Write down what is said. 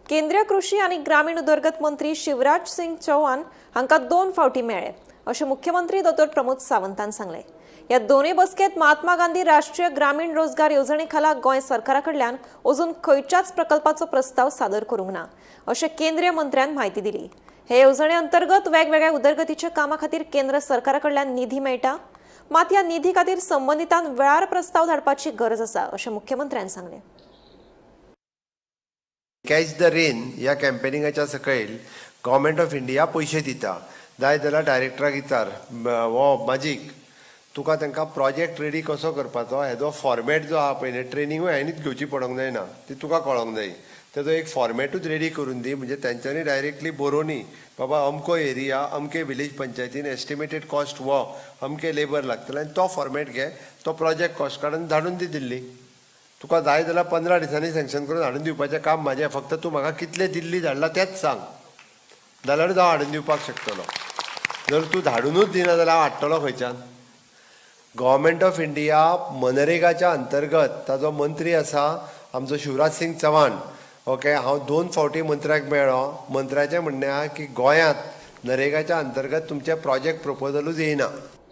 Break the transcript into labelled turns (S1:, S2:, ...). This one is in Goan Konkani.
S1: केंद्रीय कृशी आनी ग्रामीण उदरगत मंत्री शिवराज सिंग चौहान हांकां 2 फावटी मेळ्ळे अशें मुख्यमंत्री दोतोर प्रमोद सावंतान सांगलें. ह्या दोनूय बसकेंत महात्मा गांधी राष्ट्रीय ग्रामीण रोजगार येवजणे खाला गोंय सरकारा कडल्यान अजून खंयच्याच प्रकल्पाचो प्रस्ताव सादर करूंक ना अशें केंद्रीय मंत्र्यान म्हायती दिली. हे येवजणे अंतर्गत वेगवेगळ्या उदरगतीच्या कामां खातीर केंद्र सरकारा कडल्यान निधी मेळटा, मात ह्या निधी खातीर संबंदितान वेळार प्रस्ताव धाडपाची गरज आसा अशें मुख्यमंत्र्यान सांगलें.
S2: कॅच the rain ह्या कॅम्पेनिंगाच्या सकयल गव्हर्मेंट ऑफ इंडिया पयशे दिता. जाय जाल्यार डायरेक्टराक विचार, हो माजीक तुका तांकां प्रोजेक्ट रेडी कसो करपाचो हेजो फॉर्मेट जो आहा पळय न्ही, ट्रेनिंगूय हांवेंच घेवची पडोंक जायना, ती तुका कळोंक जाय. तेजो एक फॉर्मेटूच रेडी करून दी, म्हणजे तेंच्यांनी डायरेक्टली बरोवनी बाबा अमको एरिया अमके विलेज पंचायतीन एस्टिमेटेड कॉस्ट हो अमके लेबर लागतले, आनी तो फॉर्मेट घे, तो प्रोजेक्ट कॉस्ट काडून धाडून दी दिल्ली. तुका जाय जाल्यार 15 दिसांनी सँक्शन करून हाडून दिवपाचें काम म्हाजें, फक्त तूं म्हाका कितले दिल्ली धाडला तेंच सांग, जाल्यारूच हांव हाडून दिवपाक शकतलो. जर तूं धाडुनूच दिना जाल्यार हांव हाडटलो खंयच्यान? गव्हर्मेंट ऑफ इंडिया मनरेगाच्या अंतर्गत ताजो मंत्री आसा आमचो शिवराज सिंग चव्हाण. ओके, हांव 2 फावटी मंत्र्याक मेळ्ळो. मंत्र्याचें म्हणणें आहा की गोंयांत नरेगाच्या अंतर्गत तुमचें प्रोजेक्ट प्रपोजलूच येयना.